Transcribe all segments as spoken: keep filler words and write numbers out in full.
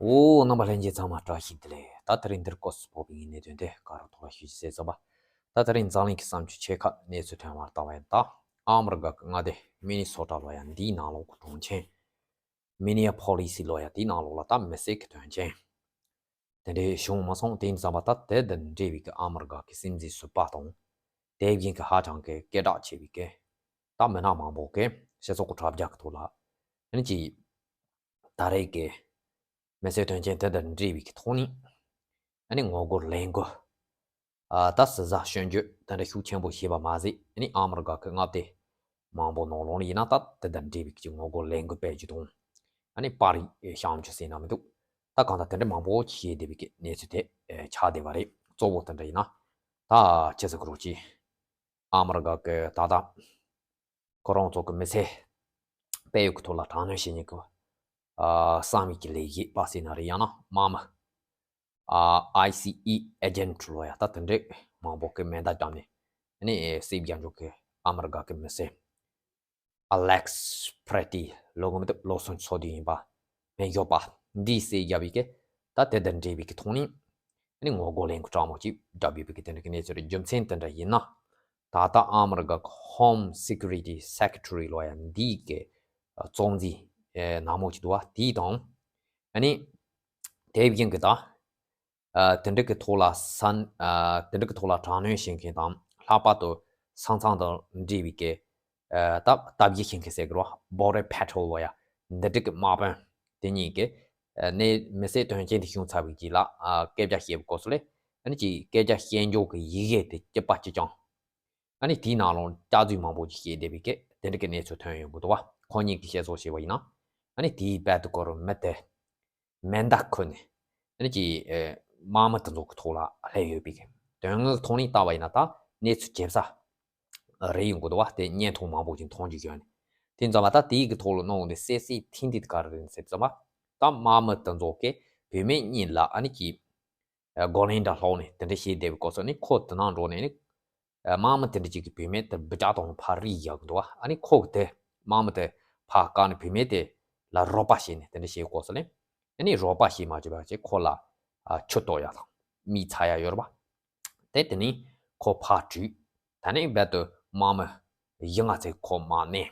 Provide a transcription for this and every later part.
འོ། རྣམ་པ་ལྷན་རྒྱས་ཚང་མ་བཀྲ་ཤིས་བདེ་ལེགས། ད་དེ་རིང་འདིར་སྐོར་སུ་ཕོག་པའི་གནད་དོན་དེ་ག་རུ་ཐོག་ལ་ཞུ་རྒྱུ་བྱས་ཙམ་པ། ད་དེ་རིང་འཛམ་གླིང་གི་བསམ་ཚུལ་ཆེ་ཁག་གནས་ཚུལ་ཐོན་པར་ལྟ་བ་ཡིན། ད་ཨ་མི་རི་ཀ་གི་མངའ་སྡེ་མི་ནི་སོ་ཊ་ལོ་ཡ་འདིའི་ནང་ལོགས་ཀྱི་གྲོང་ཁྱེར། མི་ནི་ཡ་ཕོ་ལི་སི་ལོ་ཡ་དེའི་ནང་ལོགས་ལ་ད་མི་བསད་ཀྱི་དོན་རྐྱེན་དེ་འདྲའི་བྱུང་མ་སོང་། དེ་ཡིན་ཙམ་པ་ད་དེ་དང་འབྲེལ་བའི་གི་ཨ་མི་རི་ཀ་གི་སྲིད་འཛིན་ཟུར་པ་དང་། དེ་བཞིན་གྱི་ཧ་ཅང་གི་སྐད་གྲགས་ཆེ་བའི་གི་ད་མི་སྣ་མང་པོ་གི་སྤྱི་ཚོགས་ཀྱི་དྲ་རྒྱ་གི་ཐོག་ལ་ཨ་ནི་ཅིག་ད་རེས་ཀྱི་མི་བསད་དོན་རྐྱེན་དེ་དང་འབྲེལ་བའི་གི་ཐོག་ནས་ཨ་ནི་ངོ་རྒོལ་ལས་འགུལ། ཨ་ད་ཟུར་ཟ་སྐྱོན་བརྗོད་དེ་འདྲ་ཤུགས་ཆེན་པོ་བྱས་པ་མ་ཟད། ཨ་ནི་ཨ་མི་རི་ཀ་གི་མངའ་སྡེ་མང་པོ་ནང་ལོགས་ལ་ཡིན་ན་ད་དེ་དང་འབྲེལ་བའི་གི་ངོ་རྒོལ་ལས་འགུལ་སྤེལ་རྒྱུ་དང་། ཨ་ནི་པར་རིས་བཤམ་རྒྱུ་ཟེར་ན་མི་འདུག་ད་གང་ལྟར་དེ་འདྲ་མང་པོ་བྱས་བསྡད་པའི་གི་གནས་ཚུལ་དེ་ཨེ་ཆགས་བསྡད་པ་རེད། གཙོ་བོ་དེ་འདྲ་ཡིན་ན་ད་ཆི་ཟེར་དགོས་རེད། ཅིག་ཨ་མི་རི་ཀ་གི་ད་ལྟ་ཁོ་རང་ཚོ་གི་མི་སེར་སྤེལ་ཡུལ་གྱི་ཐོག་ལ་དྲག་གནོན་བྱེད་མཁན་གྱི་ཨ་གསང་བའི་གི་ལས་བྱེད་པ་ཟེར་ན་རེད། ཡང་ན་དམག་མི་ཨ་ཨའི་སི་ཨི་ཨེ་ཇེན་ཊི་ལོ་ཡ་ད་དེ་འདྲའི་མང་པོ་གི་མེ་མདའ་བརྒྱབ་ནས་ཨ་ནི་བསད་རྒྱག་འཇོག་གི་ཨ་མི་རི་ཀ་གི་མི་སེར་ཨ་ལེག་སི་པྲེ་ཏི་ལོ་གི་མི་འདུག་ལོ་སོན་ཚོ་དུས་ཡིན་པ། སྨན་ཞོགས་པ་འདིས་བསད་བརྒྱབ་པའི་གི་ད་དེ་དང་འབྲེལ་བའི་གི་ཐོག་ནས་ཨ་ནི་ངོ་རྒོལ་ལས་འགུལ་དྲག་མོ་ཅིག་བརྒྱབ་ཡོད་པའི་གི་དེ་འདྲ་གི་གནས་ཚུལ་རེད། རྒྱུ་མཚན་དེ་འདྲ་ཡིན་ན། ད་ལྟ་ཨ་མི་རི་ཀ་གི་ཧོམ་སི་ཀུ་རི་ཊི་སེ་ཀེ་ཊ་རི་ལོ་ཡ་འདིའི་གི་ཚོགས་འཛིན་ནག་མོ་ཅིག་འདུག་བ། དེའི་དང་ཨ་ནི་དེ་བཞིན་གི་ད་ཨ་དེ་འདྲ་གི་ཐོག་ལ་ས་ཨ་དེ་འདྲ་གི་ཐོག་ལ་དྲག་གནོན་བྱེད་མཁན་དང་། ལྷག་པར་དུ་ས་མཚམས་དང་འབྲེལ་བའི་གི་ཨ་ད་ལྟ་བརྒྱུད་བྱེད་མཁན་ཟེར་གི་རེད་བ། Border Patrol ལོ་ཡ་འདི་འདྲ་གི་དམག་དཔོན་དེ་གཉིས་ཀྱིས་ཨ་ནས་མི་སེར་དོན་རྐྱེན་དེ་བྱུང་ཚར་བའི་རྗེས་ལ་ཨ་སྐད་ཆ་བཤད་པའི་སྐབས་སུ་ལ། ཨ་ནི་ཅིག་སྐད་ཆ་བཤད་འཇོག་གི་ཡི་གེ་དེ་གཅིག་པ་གཅིག་རྐྱང་། ཨ་ནི་དེའི་ནང་ལོགས་སྐྱག་རྫུན་མང་པོ་ཅིག་བཤད་བསྡད་པའི་སྐད་དེ་འདྲ་གི་གནས་ཚུལ་ཐོན་ཡོང་གི་འདུག་བ། ཁོ་གཉིས་ཀྱིས་བཤད་སྲོལ་བྱས་པ་ཡིན་ན། ཨ་ནི་དེའི་རྦད་དེ་ཁོ་རང་མི་དེ་མེ་མདའ་ཁུར་ནས་ཨ་ནི་ཅིག་ཨེ་དམག་མི་དེ་ཚོ་གི་ཐོག་ལ་སླེབས་ཡོད་པའི་གི་དོན་དངོས་ཐོག་ནས་བལྟས་པ་ཡིན་ན་ད་གནས་ཚུལ་ཇེ་གསལ་རེད་ཡོང་གི་འདུག་བ། དེ་བརྙན་ཐུང་མང་པོ་ཅིག་མཐོང་རྒྱུ་ཡོད་ནས། དེ་ཙམ་པ་ད་དེའི་གི་ཐོག་ལ་གནང་འོང་དུས་གསལ་གསལ་ཐིང་ཐིང་ག་རེ་རེད་ཟེར་ཙམ་པ། ད་དམག་མི་དེ་ཚོ་གིས་བུད་མེད་གཉིས་ལ་ཨ་ནི་ཅིག་རྒོལ་ལན་འདྲ་སློག་ནས་དེ་འདྲ་བྱས་བསྡད་པའི་སྐབས་སུ་ནི་ཁོ་དེ་ནང་འགྲོ་ནས་ནི་དམག་མི་དེ་འདྲ་ཅིག་གིས་བུད་མེད་དེ་འབུད་ཀྱག་དང་ཕར་རིག་བཞག་གི་འདུག་བ། ཨ་ནི་ཁོ་གིས་དེ་དམག་མི་དེ་ཕར་བཀག་ནས་བུད་མེད་དེ་ལ་རོགས་པ་བྱས་ནས་དེ་འདྲ་བྱས་སྐབས་སུ་ནི་ཨ་ནི་རོགས་པ་བྱས་མ་བྱས་པ་བྱས་ཁོ་ལ་ཨ་ཆུ་གཏོར་ཡག་དང་མི་ཚ་ཡག་ཡོད་རེད་པ། དེ་དེ་ནས་ཁོ་ཕར་བྲོས། ད་ནི་རྦད་དེ་དམག་མི་བཞི་ལྔ་ཙམ་ཁོ་མར་མནན།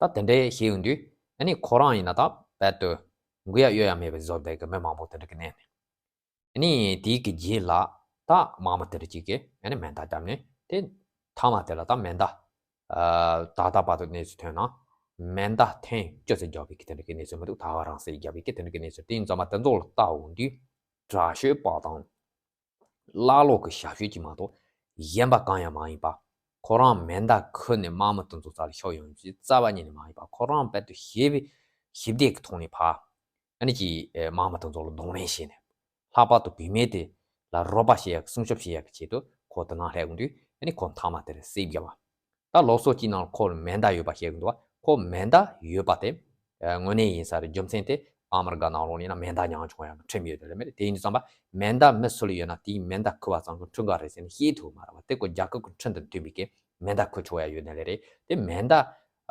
ད་དེ་འདྲའི་བྱས་ཡོང་དུས་ཨ་ནི་ཁོ་རང་ཡིན་ན་ད་རྦད་དེ་འགུལ་ཡག་གཡོལ་ཡག་མེད་པའི་བཟོ་བསྡད་གི་མི་མང་པོ་དེ་འདྲ་གི་མནན་ནས། ཨ་ནི་དེའི་གི་རྗེས་ལ་ད་དམག་མི་དེ་འདྲ་ཅིག་གིས་ཨ་ནི་མེ་མདའ་བརྒྱབ་ནས། དེ་མཐའ་མ་དེ་ལ་ད་མེ་མདའ་ཨ་ད་ལྟ་བར་དུ་གནས་ཚུལ་ཐོན་ན་མེ་མདའ་ཐེངས་བཅུ་ཙམ་བརྒྱབ་པའི་གི་དེ་འདྲ་གི་གནས་ཚུལ་མི་འདུག་ད་ག་རང་བསད་བརྒྱབ་པའི་གི་དེ་འདྲ་གི་གནས་ཚུལ། དེ་ཡིན་ཙམ་པ་དེ་ཚོ་ལ་བལྟ་འོང་དུས་དྲག་ཤོས་པ་དང་། ཀླ་ཀློ་གི་ཞབས་ཞུ་གཅིག་མ་གཏོགས་གཞན་པ་གང་ཡང་མ་ཡིན་པ། ཁོ་རང་མེ་མདའ་ཁུར་ནས་དམག་མི་དེ་ཚོ་རྩ་ལ་ཤོར་ཡོང་རྒྱུའི་རྩ་བ་ཉིད་ནས་མ་ཡིན་པ། ཁོ་རང་རྦད་དེ་ཞི་བའི་ཞི་བདེ་གི་ཐོག་ནས་ཕར་ཨ་ནི་ཅིག་ཨེ་དམག་མི་དེ་ཚོ་ལ་གདོང་ལེན་བྱས་ནས། ལྷག་པར་དུ་བུད་མེད་དེ་ལ་རོགས་པ་བྱེད་ཡག་གི་སྲུང་སྐྱོབ་བྱེད་ཡག་གི་ཆེད་དུ་ཁོ་དེ་ནང་སླེབས་ཡོང་དུས་ཨ་ནི་ཁོ་མཐའ་མ་དེར་བསད་བརྒྱབ་པ། ད་ལོ་སོ་གཅིག་ནང་ཁོ་ལ་མེ་མདའ་ཡོད་པ་བཤད་གི་འདུག་བ། ཁོ་མེ་མདའ་ཡོད་པ་དེ་ཨ་དངོས་གནས་ཡིན་ས་རེད། རྒྱུ་མཚན་དེ་ཨ་མི་རི་ཀ་ནང་ལོགས་ཡིན་ན་མེ་མདའ་མྱངས་བྱུང་ཡག་གི་ཁྲིམས་ཡོད་དེ་ལས་མེད་རེད། དེ་ཡིན་དུས་ཙམ་པ་མེ་མདའ་མི་སུ་ལ་ཡོད་ན་དེའི་མེ་མདའ་ཁུར་བ་ཙམ་གྱིས་འཁྲུག་ག་རེད་ཟེར་ནས་བཤད་ཐུབ་མ་རེད་བ། དེ་ཁོ་རྒྱལ་ཁབ་ཀྱི་ཁྲིམས་དང་མཐུན་པའི་གི་མེ་མདའ་ཁུར་ཆོག་ཡག་ཡོད་ནི་ལས་རེད། དེ་མེ་མདའ་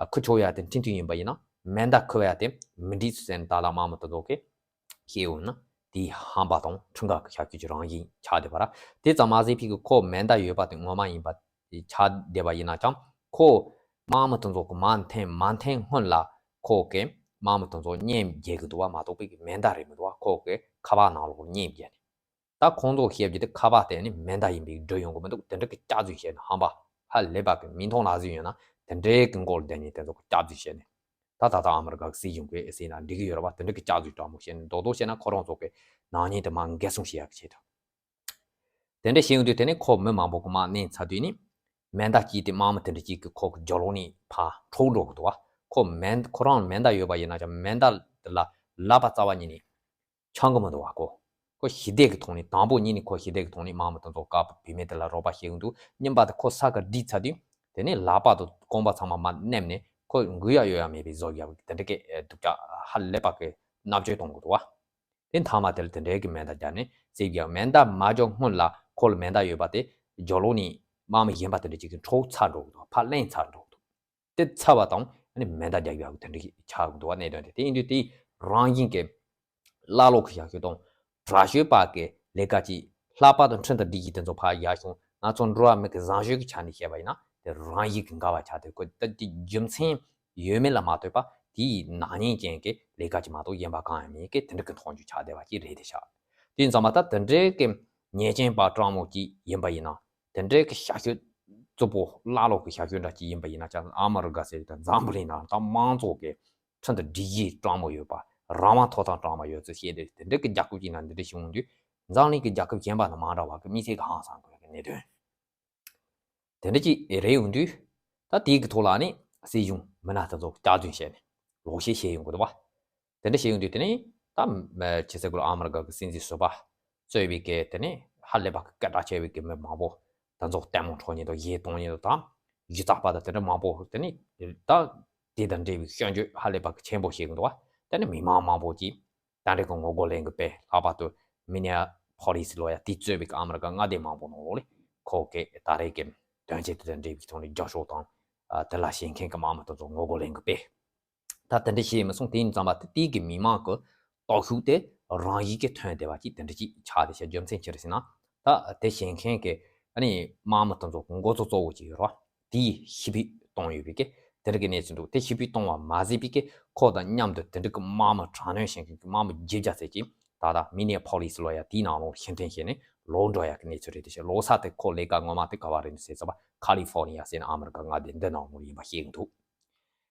ཨ་ཁུར་ཆོག་ཡག་དེ་འཕྲིན་ཐུང་ཡིན་པ་ཡིན་ན་མེ་མདའ་ཁུར་བ་ཡག་དེ་མི་འགྲིག་ཟེར་ནས་ད་ལྟ་དམག་མི་དེ་ཚོ་གིས་བཤད་འོང་ན་དེའི་ཧམ་པ་དང་འཁྲུག་ག་གི་བྱ་སྤྱོད་ཀྱི་རང་བཞིན་ཆགས་བསྡད་པ་ར། དེ་ཙམ་མ་ཟད་ཕ་གི་ཁོ་མེ་མདའ་ཡོད་པ་དེ་ངོ་མ་ཡིན་པ་ཆགས་བསྡད་པ་ཡིན་ན་ཀྱང་། ཁོ་དམག་མི་དེ་ཚོ་གི་མར་འཐེན་མ་འཐེན་སྔོན་ལ་ཁོ་གིས་དམག་མི་དེ་ཚོ་གཉེན་རྒྱག་གི་འདུག་བ་མ་གཏོགས་པའི་གི་མེ་མདའ་རེད་མི་འདུག་བ། ཁོ་གིས་ཁ་པར་ནང་ལོགས་གཉེན་རྒྱག་ནས། ད་ཁོང་ཚོ་བཤད་རྒྱུ་དེ་ཁ་པར་དེ་ནི་མེ་མདའ་ཡིན་པའི་འགྲོ་ཡོང་གི་མི་འདུག་དེ་འདྲ་གི་སྐྱག་རྫུན་བཤད་ནས་ཧམ་པ་ཧ་ལས་པ་གི་མིག་མཐོང་ལག་ཟིན་ཡོད་ན་དེ་འདྲའི་གི་མགོ་ལ་བསྡད་ནས་དེ་ཚོ་གི་སྐྱག་རྫུན་བཤད་ནས། ད་ད་ལྟ་ཨ་མི་རི་ཀ་གི་སྲིད་གཞུང་གིས་ཟེར་ན་འགྲིག་གི་ཡོད་རེད་བ། དེ་འདྲ་གི་སྐྱག་རྫུན་དྲང་མོ་བཤད་ནས་རྡོག་རྡོག་བཤད་ན་ཁོ་རང་ཚོ་གི་ནག་ཉེས་དེ་མར་འགེལ་སྲུང་བྱེད་ཡག་གི་ཆེད་དུ། དེ་འདྲ་བྱེད་ཡོང་དུས་དེ་ནས་ཁོ་མི་མང་པོ་གི་མར་མནན་ཚར་དུས་ནི་མེ་མདའ་གཅིག་དེ་དམག་མི་དེ་འདྲ་གཅིག་གི་ཁོ་གི་རྒྱབ་ལོགས་ནས་ཕར་འཕྲོག་འགྲོ་གི་འདུག་བ། ཁོ་མེ་ཁོ་རང་མེ་མདའ་ཡོད་པ་ཡིན་ན་ཀྱང་མེ་མདའ་དེ་ལ་ལག་པ་རྩ་བ་ཉིད་ནས་འཆང་གི་མི་འདུག་བ། ཁོ་ཁོ་ཞི་བདེ་གི་ཐོག་ནས་དང་པོ་ཉིད་ནས་ཁོ་ཞི་བདེ་གི་ཐོག་ནས་དམག་མི་དེ་ཚོ་བཀག་པའི་བུད་མེད་དེ་ལ་རོགས་པ་བྱེད་གི་འདུག་གཉིས་པ་དེ་ཁོ་ས་ཁར་བསྒྲིགས་ཚར་དུས་དེ་ནས་ལག་པ་དང་རྐང་པ་ཚང་མ་མར་མནན་ནས་ཁོ་འགུལ་ཡག་གཡོལ་ཡག་མེད་པའི་བཟོ་བརྒྱབ་དེ་འདྲ་གི་སྡུག་ཅག་ཧ་ལས་པ་གི་མནར་གཅོད་གཏོང་གི་འདུག་བ། དེ་མཐའ་མ་དེ་ལ་དེ་འདྲའི་གི་མེ་མདའ་བརྒྱབ་ནས་བསད་བརྒྱབ། མེ་མདའ་མ་འཇོག་སྔོན་ལ་ཁོ་ལ་མེ་མདའ་ཡོད་པ་དེ་རྒྱབ་ལོགས་ནས་དམག་མི་གཞན་པ་དེ་འདྲ་ཅིག་གིས་འཕྲོག་ཚར་འགྲོ་གི་འདུག་ཕར་ལེན་ཚར་འགྲོ་གི་འདུག་དེ་ཚར་བ་དང་ཨ་ནི་མེ་མདའ་རྒྱག་ཡག་གི་དེ་འདྲ་ཞིག་ཆགས་གི་འདུག་བ། གནད་དོན་དེ་དེ་ཡིན་དུས་དེའི་རང་བཞིན་གྱི་ ཀླ་ཀློ་གི་ཞབས་ཞུ་དང་དྲག་ཤོས་པ་གི་ལས་ཀ་ཅིག་ལྷག་པར་དུ་ཁྲིམས་དང་སྒྲིག་གཞི་དེ་ཚོ་ཕར་ཡར་བྱུང་། ང་ཚོ་འགྲོ་བ་མི་གི་བཟང་སྤྱོད་ཀྱི་ཆ་ནས་བཤད་པ་ཡིན་ན་དེ་རང་ཡིད་ཀྱི་འགལ་བ་ཆགས་ཏེ། ཁོ་ད་དེ་རྒྱུ་མཚན་ཡོད་མེད་ལ་མ་ལྟོས་པ་དེའི་ནག་ཉེས་ཅན་གྱི་ལས་ཀ་ཅིག་མ་གཏོགས་གཞན་པ་གང་ཡང་མེད་ཀི་དེ་འདྲ་གི་མཐོང་རྒྱུ་ཆགས་བསྡད་པ་ཅིག་རེད་དེ་ཤག་དེ་ཡིན་ཙང་མ་ད་དེ་འདྲའི་གི་ཉེས་ཅན་པ་སྤྲང་མོ་ཅིག་ཡིན་པ་ཡིན་ན། དེ་འདྲའི་གི་ཞབས་ཞུ་རྩུབ་པོ་ཀླ་ཀློ་གི་ཞབས་ཞུ་འདྲ་ཅིག་ཡིན་པ་ཡིན་ན་ཀྱང་ཨ་མི་རི་ཀ་ཟེར་དང་འཛམ་བུ་གླིང་ནང་ད་མང་ཚོགས་ཀྱི་ཁྲིམས་དང་སྒྲིག་གཞི་སྤྲང་མོ་ཡོད་པ། རང་དབང་ཐོབ་ཐང་སྤྲང་མོ་ཡོད་ཚུལ་བཤད་དེ། དེ་འདྲའི་གི་རྒྱལ་ཁབ་ཅིག་ནང་འདི་འདྲ་བྱུང་དུས་འཛམ་གླིང་གི་རྒྱལ་ཁབ་གཞན་པ་དང་མ་འདྲ་བ་གི་དམིགས་བསལ་གི་ཧང་སང་དགོས་ཀྱི་གནད་དོན་དེ་འདྲ་ཅིག་རེད་ཡོང་དུས། ད་དེའི་གི་ཐོག་ལ་ནི་སྲིད་གཞུང་མི་སྣ་དེ་ཚོ་སྐྱག་རྫུན་བཤད་ནས་ལོག་བཤད་བཤད་ཡོང་གི་འདུག་བ། དེ་འདྲ་བཤད་ཡོང་དུས་དེ་ནི་ད་ཕྱི་སྲིད་གུ་ཨ་མི་རི་ཀ་གི་སྲིད་འཛིན་ཟུར་པ་གཙོས་པའི་གི་དེ་ནི་ཧ་ལས་པ་གི་སྐད་གྲགས་ཆེ་བའི་གི་མི་མང་པོ་དེ་ཚོ་ལྟད་མོ་འཕྲོ་མཁན་དང་གཞས་གཏོང་མཁན་དང་གཞི་རྩ་པ་དང་དེ་འདྲ་མང་པོ་དེ་ནི་ད་དེ་དང་འབྲེལ་བའི་སྐྱོན་བརྗོད་ཧ་ལས་པ་གི་ཆེན་པོ་བཤད་གི་འདུག་བ། དེ་ནི་མི་མང་མང་པོ་ཅིག་ད་འདྲའི་གི་ངོ་རྒོལ་ལས་འགུལ་སྤེལ། ལྷག་པར་དུ་མི་ནི་ཡ་ཕོ་ལི་སི་ལོ་ཡ་དེ་གཙོས་པའི་གི་ཨ་མི་རི་ཀ་མངའ་སྡེ་མང་པོ་ནང་ལོགས་ལ་ཁོ་གི་ད་རེས་གི་དོན་རྐྱེན་དེ་དང་འབྲེལ་བའི་ཐོག་ནས་རྒྱབ་སྐྱོར་དང་། ཨ། དེ་ལ་ཞེན་མཁན་གི་དམག་མི་དེ་ཚོ་ངོ་རྒོལ་ལས་འགུལ་སྤེལ། ད་དེ་འདྲ་བྱས་མི་སོང་། དེ་ཡིན་ཙང་མ་དེ་དེའི་གི་མི་མང་གི་སྟོབས་ཤུགས་དེ་རང་ཡིད་ཀྱིས་ཐོན་བསྡད་པ་ཅིག་དེ་འདྲ་ཅིག་ཆགས་བསྡད་ཤག་རྒྱུ་མཚན་ཅི་རེད་ཟེར་ན། ད་དེ་ཞེན་མཁན་གི་ཨ་ནི་དམག་མི་དེ་ཚོ་གི་འགོ་གཙོ་གཙོ་བོ་ཅིག་ཡོད་རེད་བ། དེས་ཤི་བརྗེད་བཏང་ཡོད་པའི་གི་དེ་འདྲ་གི་གནས་ཚུལ་འདུག་དེ་ཤི་བརྗེད་བཏང་བ་མ་ཟད་པའི་གི་ཁོ་དང་མཉམ་དུ་དེ་འདྲ་གི་དམག་མི་དྲག་གནོན་བྱེད་མཁན་གི་དམག་མི་བརྒྱད་བརྒྱ་ཙམ་ཅིག་ད་ལྟ་མི་ནི་ཡ་ཕོ་ལི་སི་ལོ་ཡ་དེའི་ནང་ལོགས་ཕྱིར་འཐེན་བྱས་ནས་ལོག་འགྲོ་ཡ་གི་གནས་ཚུལ་རེད། དེ་བཞིན་ལོག་ས་དེ་ཁོ་ལས་ཀ་ངོ་མ་དེ་ག་བ་རེད་འདུག་ཟེར་ཙམ་པ་ཁ་ལི་ཧྥོ་ནི་ཡ་ཟེར་ན་ཨ་མི་རི་ཀ་མངའ་སྡེ་འདི་ནང་ལོགས་ཡིན་པ་ཤེས་ཀྱི་འདུག་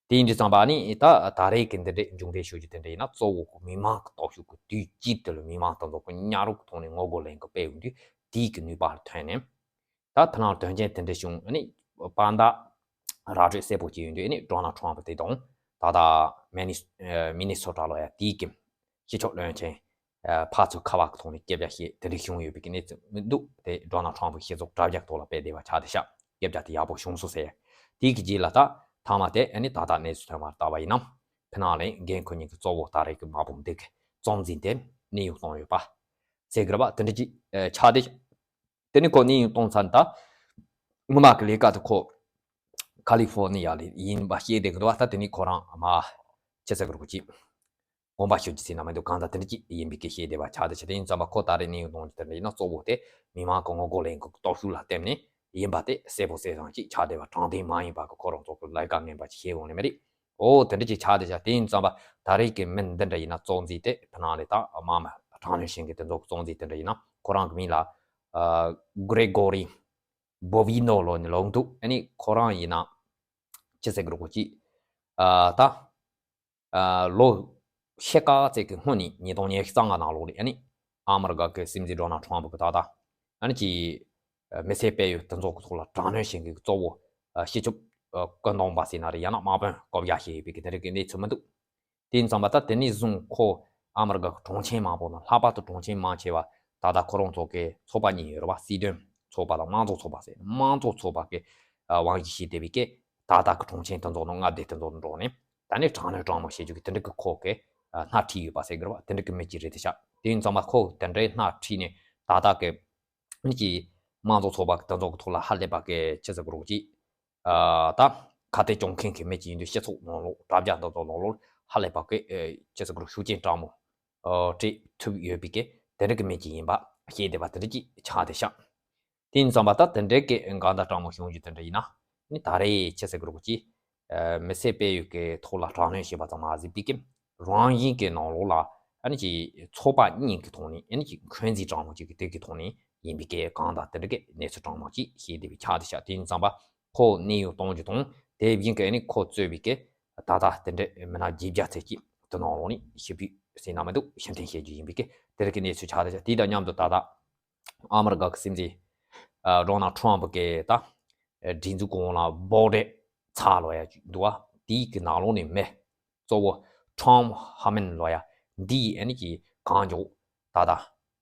དེ་ཡིན་དུས་ཙམ་པ་ནི་ད་ད་རེས་ཀྱི་འདི་འདྲའི་མཇུག་འབྲས་ཞུ་རྒྱུ་དེ་འདྲ་ཡིན་ན། གཙོ་བོ་གི་མི་མང་གི་སྟོབས་ཤུགས་ཀྱིས་དུས་གཅིག་ཏུ་ལ་མི་མང་དེ་ཚོ་གི་ཉ་རོགས་ཐོག་ནས་ངོ་རྒོལ་ལས་འགུལ་སྤེལ་ཡོང་དུས་དེའི་གི་ནུས་པ་ལ་ཐོན་ནས། ད་ཐ་ན་དོན་རྐྱེན་དེ་འདྲ་བྱུང་ནི་དཔང་རྟགས་ར་སྤྲོད་གསལ་པོ་བྱས་ཡོང་དུས་ནི་ཌོ་ནལ་ཊམ་པ་དེ་དང་ད་ལྟ་མི་ནི་མི་ནི་སོ་ཊ་ལོ་ཡ་དེའི་གི་སྤྱི་ཁྱབ་བློན་ཆེན་ཕར་ཚུར་ཁ་པར་གི་ཐོག་ནས་སྐད་ཆ་བཤད་དེ་འདྲ་བྱུང་ཡོད་པའི་གི་གནས་ཚུལ་མི་འདུག་དེ་ཌོ་ནལ་ཊམ་པ་གི་སྤྱི་ཚོགས་དྲ་རྒྱ་ཐོག་ལ་སྤེལ་བསྡད་པ་ཆགས་བསྡད་ཤག་སྐད་ཆ་དེ་ཡག་པོ་བྱུང་སོང་ཟེར། དེའི་གི་རྗེས་ལ་ད་མཐའ་མ་དེ་ཨ་ནི་ད་ལྟ་གནས་ཚུལ་ཐོན་པར་ལྟ་བ་ཡིན་ན། ཕི་ནང་ལས་འགན་འཁུར་མཁན་གི་གཙོ་བོ་ད་རེས་གི་དམག་དཔུང་འདི་གི་གཙོ་འཛིན་དེ་གནས་དབྱུང་བཏང་ཡོད་པ་ཟེར་གི་རེད་པ། དེ་འདྲ་ཅིག་ཆགས་བསྡད། དེ་ནི་ཁོ་གནས་དབྱུང་བཏང་ཚར་ནས་ད་སྔོན་མ་གི་ལས་ཀ་དེ་ཁོ་ཁ་ལི་ཧྥོ་ནི་ཡ་ལ་ཡིན་པ་ཤེས་བསྡད་གི་འདུག་བ། ད་དེ་ནི་ཁོ་རང་མ་ཅི་ཟེར་གི་རེད་གོ་ཅིག་དགོངས་པ་ཞུ་རྒྱུ་ཟེར་ན་མི་འདུག་གང་ལྟར་དེ་འདྲ་ཅིག་ཡིན་པའི་གི་ཤེས་བསྡད་པ་ཆགས་བསྡད་ཤག་དེ་ཡིན་ཙམ་པ་ཁོ་ད་རེས་གནས་དབྱུང་གཏོང་རྒྱུ་དེ་འདྲ་ཡིན་ན་གཙོ་བོ་དེ་མི་མང་གི་ངོ་རྒོལ་ལས་འགུལ་གྱི་སྟོབས་ཤུགས་ལ་བརྟེན་ནས་ཡིན་པ་དེ་གསལ་པོ་གསལ་ཐང་ཅིག་ཆགས་བསྡད་པ། དྲང་བདེན་མ་ཡིན་པ་གི་ཁོ་རང་ཚོ་གི་ལས་ཀ་ངན་པ་ཅིག་བྱེད་འོང་ནི་མ་རེད། འོ་དེ་འདྲ་ཅིག་ཆགས་བསྡད་ཤག་དེ་ཡིན་ཙམ་པ་ད་རེས་ཀྱི་མི་འདི་འདྲ་ཡིན་ན་གཙོ་འཛིན་དེ་ཕི་ནང་ལས་ད་དམག་མི་དྲག་གནོན་བྱེད་མཁན་དེ་ཚོ་གི་གཙོ་འཛིན་དེ་འདྲ་ཡིན་ན་ཁོ་རང་གི་མིང་ལ་གྷི་རེ་གོ་རི་བོ་བི་ནོ་ལོ་ནི་ལོག་འདུག་ཨ་ནི་ཁོ་རང་ཡིན་ན་ཅི་ཟེར་གི་རེད་གོ་ཅིག་ད། ཨ། ལོ་ཕྱེད་ཀ་ཙམ་གྱི་སྔོན་ནས་ཉིས་སྟོང་ཉི་ཤུ་རྩ་ལྔ་ནང་ལོགས་ནས་ཨ་ནི་ཨ་མི་རི་ཀ་གི་སྲིད་འཛིན་ཌོ་ནལ་ཊམ་པ་གི་ད་ལྟ་ཨ་ནི་ཀྱི་མི་སེར་སྤེལ་ཡུལ་དེ་ཚོ་གི་ཐོག་ལ་དྲག་གནོན་བྱེད་མཁན་གྱི་གཙོ་བོ་སྤྱི་ཁྱབ་བཀོད་འདོམས་པ་ཟེར་ན་རེད། ཡང་ན་དམག་དཔོན་བསྐོ་བཞག་བྱས་ཡོད་པའི་གི་དེ་རིགས་ཀྱི་གནས་ཚུལ་མི་འདུག་དེ་ཡིན་ཙང་པ་ད་དེ་ནས་བཟུང་ཁོ་ཨ་མི་རི་ཀ་གི་གྲོང་ཁྱེར་མང་པོ་ནང་ལྷག་པར་དུ་གྲོང་ཁྱེར་མང་ཆེ་བ་ད་ལྟ་ཁོ་རང་ཚོ་གི་ཚོགས་པ་གཉིས་ཡོད་རེད་བ། སྲིད་དོན་ཚོགས་པ་དང་དམངས་གཙོ་ཚོགས་པ་ཟེར། དམངས་གཙོ་ཚོགས་པ་གི་དབང་སྒྱུར་བྱས་བསྡད་པའི་གི་ད་ལྟ་གི་གྲོང་ཁྱེར་དེ་ཚོ་ནང་མངའ་སྡེ་དེ་ཚོ་ནང་འགྲོ་ནས་ད་ནི་དྲག་གནོན་དྲང་མོ་བྱེད་རྒྱུ་གི་དེ་འདྲ་གི་ཁོ་གི་སྣེ་ཁྲིད་ཡོད་པ་ཟེར་གི་རེད་བ། དེ་འདྲ་གི་མི་ཅིག་རེད་དེ་ཤག་དེ་ཡིན་ཙང་མ་ཁོ་དེ་འདྲའི་སྣེ་ཁྲིད་ནས་ད་ལྟ་གི་ནི་ཀྱི་དམངས་གཙོ་ཚོགས་པ་གི་དེ་ཚོ་གི་ཐོག་ལ་ཧ་ལས་པ་གི་ཅི་ཟེར་གི་རེད་གོ་ཅིག་ད་ཁ་གཏད་གཅོག་མཁན་གི་མི་ཅིག་ཡིན་དུས་སྤྱི་ཚོགས་ནང་ལོགས་དྲ་རྒྱ་དེ་ཚོ་ནང་ལོགས་ཧ་ལས་པ་གི་ཅི་ཟེར་གི་རེད་ཤུགས་རྐྱེན་དྲང་མོ་སྤྲད་ཐུབ་ཡོད་པའི་གི་དེ་འདྲ་གི་མི་ཅིག་ཡིན་པ་ཤེས་བསྡད་པ་དེ་འདྲ་ཅིག་ཆགས་དེ་ཤག་དེ་ཡིན་ཙང་པ་ད་དེ་འདྲའི་གི་འགལ་ཟླ་དྲང་མོ་བྱུང་རྒྱུ་དེ་འདྲ་ཡིན་ན་ནི་ད་རེས་ཅི་ཟེར་གི་རེད་གོ་ཅིག་མི་སེར་སྤེལ་ཡུལ་གི་ཐོག་ལ་དྲག་གནོན་བྱས་པ་ཙམ་མ་ཟད་པའི་གི་རང་བཞིན་གི་ནང་ལོགས་ལ་ཨ་ནི་ཀྱི་ཚོགས་པ་གཉིས་ཀྱི་ཐོག་ནས་ཨ་ནི་ཀྱི་འཁོན་འཛིན་དྲང་མོ་ཅིག་གི་དེ་གི་ཐོག་ནས་ཡིན་པའི་གི་གང་ལྟར་དེ་འདྲ་གི་གནས་ཚུལ་དྲང་མོ་ཅིག་ཤེས་བསྡད་པའི་ཆ་དེ་ཤག་དེ་ཡིན་ཙང་པ་ཁོ་གནས་དབྱུང་གཏོང་རྒྱུ་དང་དེ་བཞིན་གི་ཨ་ནི་ཁོ་གཙོས་པའི་གི་ད་ལྟ་དེ་འདྲ་མི་སྣ་བརྒྱད་བརྒྱ་ཙམ་ཅིག་དེ་ནང་ལོགས་ནས་ཤི་བརྗེད་ཟེར་ན་མི་འདུག་ཕྱིར་འཐེན་བྱེད་རྒྱུ་ཡིན་པའི་གི་དེ་རིགས་ཀྱི་གནས་ཚུལ་ཆགས་བསྡད་ཤག་དེ་དང་མཉམ་དུ་ད་ལྟ་ཨ་མི་རི་ཀ་གི་སྲིད་འཛིན་ཨ་ཌོ་ནལ་ཊམ་པ་གི་ད་སྒྲིག་འཛུགས་གོང་ལ་འབོད་སྒྲ་ཚ་ལོ་ཡ་འདུག་བ། དེའི་གི་ནང་ལོགས་ནས་མི་གཙོ་བོ་ཊོམ་ཧ་མན་ལོ་ཡ་འདིས་ཨ་ནི་ཀྱི་གང་མགྱོགས་ད་ལྟ་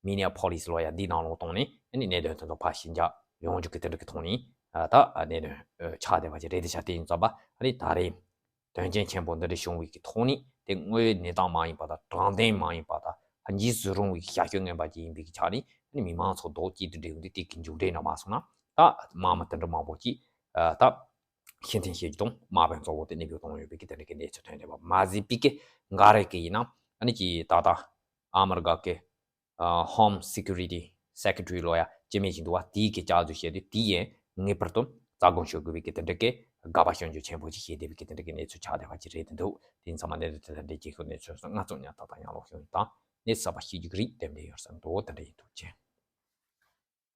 མི་ནི་ཡ་ཕོ་ལི་སི་ལོ་ཡ་འདིའི་ནང་ལོགས་བཏང་ནས་ཨ་ནི་གནད་དོན་དེ་ཚོ་ཕར་ཞི་འཇགས་ཡོང་རྒྱུ་གི་དེ་འདྲ་གི་ཐོག་ནས་ད་གནད་དོན་ཆགས་བསྡད་པ་ཅིག་རེད་དེ་ཤག་དེ་ཡིན་ཙང་པ་ཨ་ནི་ད་རེས་དོན་རྐྱེན་ཆེན་པོ་འདི་འདྲ་བྱུང་བའི་གི་ཐོག་ནས་དེ་དངོས་ཡོད་གནས་སྟངས་མ་ཡིན་པ་དང་དྲང་བདེན་མ་ཡིན་པ་དང་ཧ་འཇིགས་སུ་རུང་བའི་བྱ་སྤྱོད་ངན་པ་ཅིག་ཡིན་པའི་གི་ཆ་ནས་ཨ་ནི་མི་མང་ཚོ་རྡོག་གཅིག་ཏུ་སྒྲིལ་ཡོང་དུས་དེ་གི་མཇུག་འབྲས་འདྲ་མ་སོང་ན་ད་དམག་མི་དེ་འདྲ་མང་པོ་ཅིག་ད་ཕྱིར་འཐེན་བྱེད་རྒྱུ་དང་དམག་དཔོན་གཙོ་བོ་དེ་གནས་སྤོས་གཏོང་ཡོད་པའི་གི་དེ་འདྲ་གི་གནས་ཚུལ་ཐོན་བསྡད་པ་མ་ཟད་པའི་གི་འགའ་རེ་གི་ཡིན་ན་ཨ་ནི་ཀྱི་ད་ལྟ་ ཨ་མི་རི་ཀ་གི་Home Security Secretary ལོ་ཡ་སྤྱི་མི་ཞིག་འདུག་བ། དེའི་གི་བཅའ་བསྡུར་བྱས་དུས་དེ་ཡིན་ངེས་པར་དུ་རྩ་དགོངས་ཞུ་དགོས་པའི་གི་དེ་འདྲ་གི་དགག་པ་སྐྱོན་བརྗོད་ཆེན་པོ་ཅིག་བྱས་བསྡད་པའི་གི་དེ་འདྲ་གི་གནས་ཚུལ་ཆགས་བསྡད་པ་ཅིག་རེད་འདུག་དེ་ཚང་མ་ནས་དེ་འདྲ་གི་ཁོ་གནས་ཚུལ་སོང་ང་ཚོ་ཉག་ཐག་དང་ཡང་ལོག་ཤོད་དང་གནས་ཚུལ་གསར་པ་ཤེས་རྒྱུ་གི་རིགས་དེ་འདྲ་ཡོད་ས་འདུག་དེ་འདྲ་ཡིན་འདུག་ཅེས།